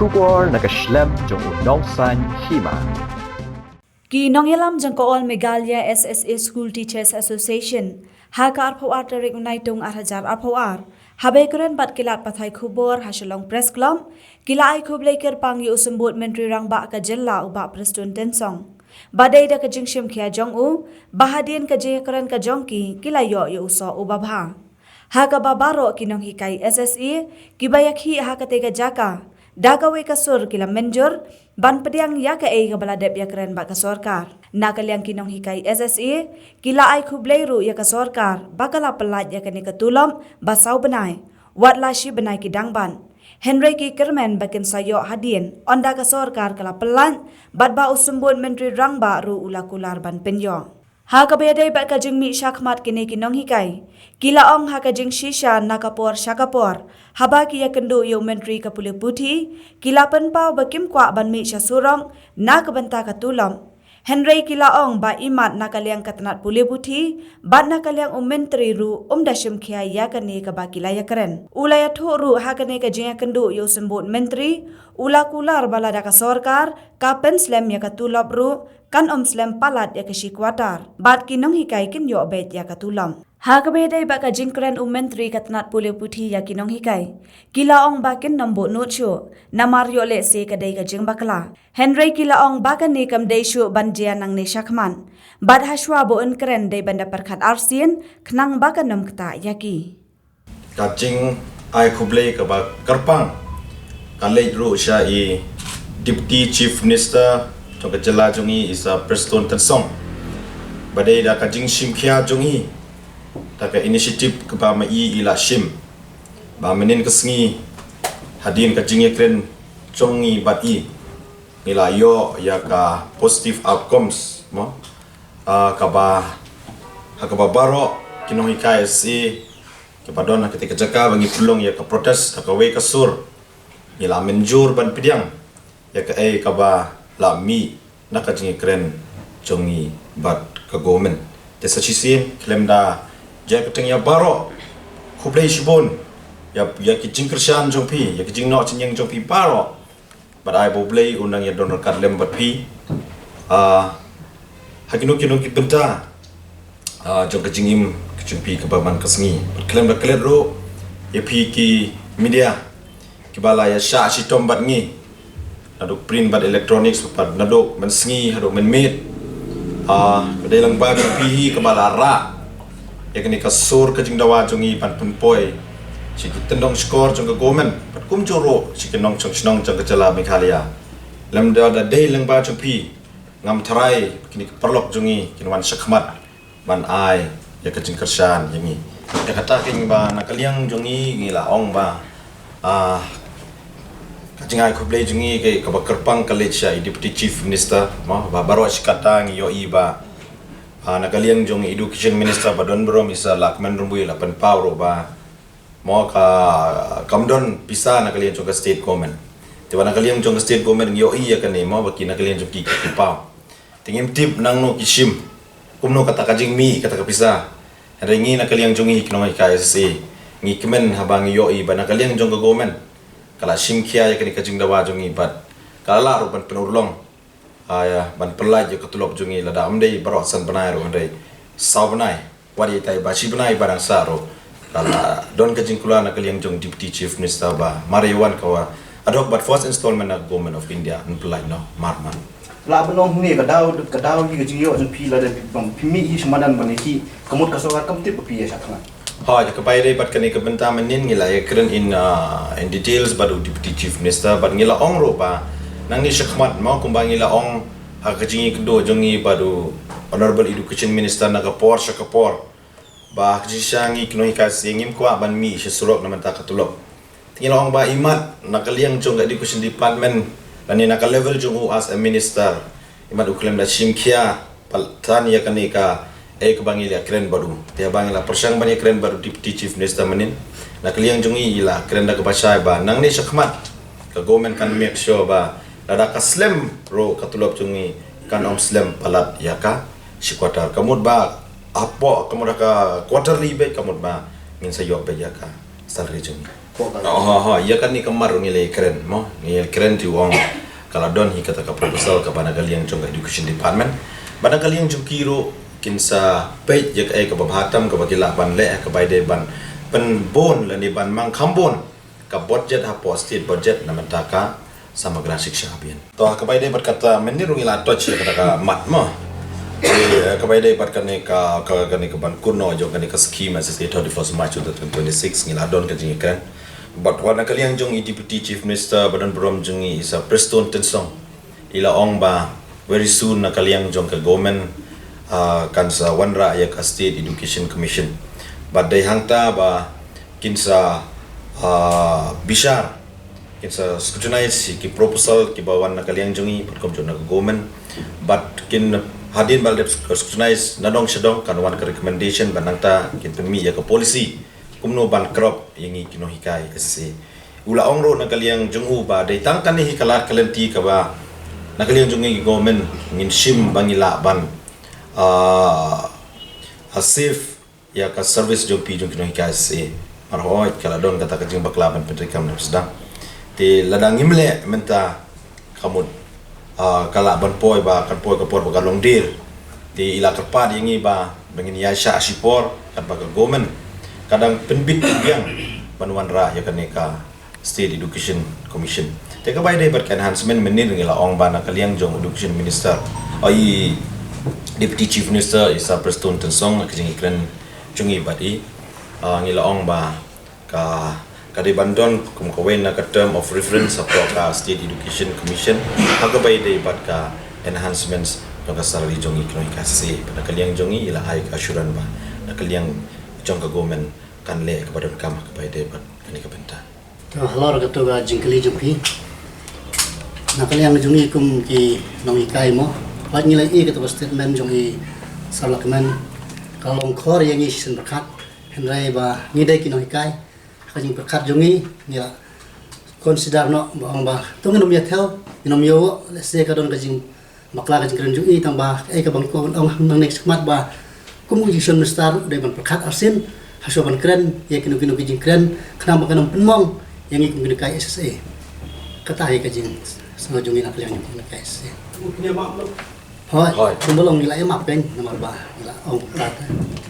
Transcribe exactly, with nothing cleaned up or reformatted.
Khubor na ka shlem jong u nongsaiñ hima. Ki nongïalam jong ka All Meghalaya S S A School Teachers Association ha ka arphew ar tarik u Naitung ar hajar arphew ar, haba ïakren bad ki lad pathai khubor ha Shillong Press Club, ki la ai khublei kyrpang ïa u Symbud Myntri Rangbah ka jylla u Bah Prestone Tynsong. Ba dei da ka jingshim khia jong u, ba hadien ka jingïakren ka jong ki, ki la ïoh ïa u soh uba bha. Ha kaba baroh ki nonghikai S S A, kiba ïakhih ha katei ka jaka, da kawei ka sur ki la mynjur ban pdiang ïa kaei kaba la dep ïakren bad ka sorkar. Na ka liang ki nonghikai S S A, ki la ai khublei ruh ïa ka sorkar ba ka la pyllait ïa kane ka tulop ba saw bnai, wat la shi bnai ki dang ban. Hynrei ki kyrmen ba kin sa ïoh hadien, ynda ka sorkar ka la pyllait, bad ba u Symbud Myntri Rangbah ruh u la kular ban pynïoh. Ha kaba ïadei bad ka jingmih shakhmat kine ki nonghikai, ki la ong ha ka jingshisha na ka por sha ka por, haba ki ïakynduh ïa u Myntri ka pule puthi, ki la pynpaw ba kim kwah ban mih sha surok na ka bynta ka tulop. Hynrei ki la ong ba imat na ka liang ka tnat pule puthi, bad na ka liang u Myntri ruh um da shim khia ïa kane kaba ki la ïakren. U la ïathuh ruh ha kane ka jingïakynduh ïa u Symbud Myntri, u la kular ba lada ka sorkar ka pynslem ïa ka tulop ruh, kan ym slem palat ïa ka shi quarter, bad ki nonghikai kin ïoh beit ïa ka tulop. Ha kaba ïadei bad ka jingkren u Myntri ka tnat pule puthi ïa ki nonghikai, ki la ong ba kin nym buh nud shuh, namar ïoh lehse ka dei ka jingbakla. Hynrei ki la ong ba kane kam dei shuh ban jia nangne shakhmat. Bad hashwa ba un kren dei ban da pyrkhat arsien, khnang ba kan nym ktah ïa ki. Ka jingai khublei kaba kyrpang ka leit ruh sha i Deputy Chief Minister jong ka jylla jong i, i Sir Prestone Tynsong. Ba dei da ka jingshim khia jong i, da ka initiative kaba ma i i la shim, ba mynnin ka sngi, hadien ka jingïakren jong i bad i, ngi la ïoh ïa ka positive outcomes, mo. Ah, kaba, ha kaba baroh ki nonghikai S S A kiba don ha katei ka jaka ba ngi pynlong ïa ka protest ha kawei ka sur, ngi la mynjur ban pdiang ïa kaei kaba la mih na ka jingïakren jong ngi bad ka government. Te sa shisien, khlem da jia kyrteng ïa baroh, khublei shibun ïa, ïa ki jingkyrshan jong phi, ïa ki jingnoh jingïeng jong phi baroh. Bad ai ba U Blei un nang ïa don ryngkat lem bad phi, ah, ha kino kino ki bynta, ah, jong ka jingim ka jong phi kaba man ka sngi. Bad khlem da klet ruh ïa phi ki media kiba la ïa shah shitom bad ngi, naduh print bad electronics, bad naduh mynsngi haduh mynmiet. Ah, ka dei lyngba jong phi hi kaba la rah ïa kane ka sur ka jingdawa jong ngi ban pynpoi sha ki tyndong shkor jong ka government, bad kumjuh ruh sha ki nongshong shnong jong ka jylla Meghalaya. Lymda da dei lyngba jong phi, ngam tharai kine ki paralok jong ngi kin wan shakhmat ban ai ïa ka jingkyrshan ïa ngi. Ïa kata keiñ ba na ka liang jong ngi ngi la ong ba, ah, ka jingai khublei jong ngi ka, kaba kyrpang ka leit sha i Deputy Chief Minister, mo, ba baroh shi katta ngi ïohi ba, ah, na ka liang jong i Education Minister ba don burom, i Sir Lahkmen Rymbui, la pynpaw ruh ba, mo, ka, kam don pisa na ka liang jong ka state government. Te ba na ka liang jong ka state government ngi ïohi ïa kane, mo, ba ki na ka liang jong ki ki paw. Te ngim tip nangno ki shim, kumno kata ka jingmih kata ka pisa. Hynrei ngi na ka liang jong ngi ki nonghikai S S A, ngi kmen haba ngi ïohi ba na ka liang jong ka government ka la shim khia ïa kane ka jingdawa jong ngi bad ka la lah ruh ban pynurlong, ah, ïa, ban pyllait ïa ka tulop jong ngi, lada ym dei baroh san bnai ruh, hynrei saw bnai, wat ïa tai ba shi bnai ba dang sah ruh, ka la don ka jingkular na ka liang jong Deputy Chief Minister ba mar ïa wan ka wa ad hoc bad first installment na Government of India yn pyllait noh mar mar. Lah ban ong hangne ka daw, ka daw hi ka jingïoh jong phi lada phi, phi mih hi sha madan ban ïakhih, ka mut ka sorkar kam tip ba phi ïa shah thngan. Hooid, kaba ïadei bad kane ka bynta mynnin ngi la ïakren in, ah, in details bad u Deputy Chief Minister, bad ngi la ong ruh ba nangne shakhmat, mo, kumba ngi la ong ha ka jingïakynduh jong ngi bad u Honourable Education Minister na ka por sha ka por, ba ha ka jingshisha ngi ki nonghikai S S A ngim kwah ban mih sha surok na bynta ka tulop. Te ngi la ong ba imat na ka liang jong ka Education Department lane na ka level jong u as a minister, imat u khlem da shim khia palat than ïa kane kaei kaba ngi la kren bad u. Te haba ngi la pyrshang ban ïakren bad u Deputy Chief Minister mynnin, na ka liang jong ngi i la kren da kaba shai ba nangne shakhmat ka government kan make sure ba lada ka slem ruh ka tulop jong ngi kan ym slem palat ïa ka shi quarter. Ka mut ba hapoh, ka mut ha ka quarterly beit, ka mut ba ngin sa ïoh beit ïa ka salary jong ngi. Oh, oh, oh, ïa kane ka mat ruh ngi la kren mo, ngi la kren te u ong ka la don hi kata ka proposal kaba na ka liang jong ka education department, ba na ka liang jong ki ruh kin sa peit ïa kaei kaba bha tam kaba ki lah ban leh, kaba ïadei ban pynbun lane ban mang kham bun ka budget hapoh state budget na bynta ka Samagra Shiksha Abhiyan. To, kaba ïadei bad kata mynnin ruh ngi la touch ïa kata ka mat mo. Eh, kaba ïadei bad kane ka, ka, kane ka ban kut noh jong kane ka scheme S S A thirty-first March two thousand twenty-six, ngi la don ka jingkren. Bad wat na ka liang jong i Deputy Chief Minister ba don burom jong ngi, i Sir Prestone Tynsong, i la ong ba very soon na ka liang jong ka government, ah, kan sa wanrah ïa ka State Education Commission. Bad dei hangta ba kin sa, ah, bishar, kin sa scrutinize ïa ki proposal kiba wan na ka liang jong ngi, bad kum jong na ka government. Bad kin hadien ba la dep scrutinize na dong sha dong, kan wan ka recommendation, bad nangta kin pynmih ïa ka policy kumno ban krop ïa ngi ki nonghikai S S A. U la ong ruh na ka liang jong u ba dei tang kane hi ka lad ka lynti kaba na ka liang jong ngi government ngin shim ba ngi lah ban, ah, ah, save ïa ka service jong phi jong ki nonghikai S S A. Mar hoi ka la don kata ka jingbakla ban pyntreikam na sdang. Te lada ngim leh mynta ka mut, ah, ka lah ban poi ba kan poi ka por ba ka long dier. Te i la kyrpad ïa ngi ba ba ngin ïaishah shipor katba ka government ka dang pynbit biang ban wanrah ïa kane ka State Education Commission. Te kaba ïadei bad ka enhancement mynnin ngi la ong ba na ka liang jong Education Minister, ah, i Deputy Chief Minister i Sir Prestone Tynsong, ka jingkren jong ngi bad i, ah, ngi la ong ba ka, ka dei ban don kum kawei na ka term of reference hapoh ka State Education Commission ha kaba ïadei bad ka enhancements jong ka salary jong ngi ki nonghikai S S A. Bad na ka liang jong ngi i la ai ka assurance ba na ka liang jong ka government kan leh kaba donkam ha kaba ïadei bad kane ka bynta. To, halor kata ka jingkylli jong phi, na ka liang jong ngi kum ki nonghikai mo, wat ngi la ïohi kata ka statement jong i Sir Lahkmen, ka long khor ïa ngi shisien pyrkhat. Hynrei ba ngi dei ki nonghikai, ka jingpyrkhat jong ngi, ngi la consider noh ba ong ba to ngin ym ïa thew, ngin ym ïa, let's say ka don ka jing bakla ka jingkren jong i, tang ba kaei kaba ngi kwah ban ong hangne shakhmat ba kum u Education Minister u dei ban pyrkhat arsien ha shuwa ban kren ïa kino kino ki jingkren, khnang ba kan ym pynmong ïa ngi kum ki nonghikai S S A. Kata hi ka jingsngew jong ngi na ka liang jong ki nonghikai S S A. Hooid. Hooid. Kumba long ngi la ïa map kein namar ba ngi la ong pyrkhat.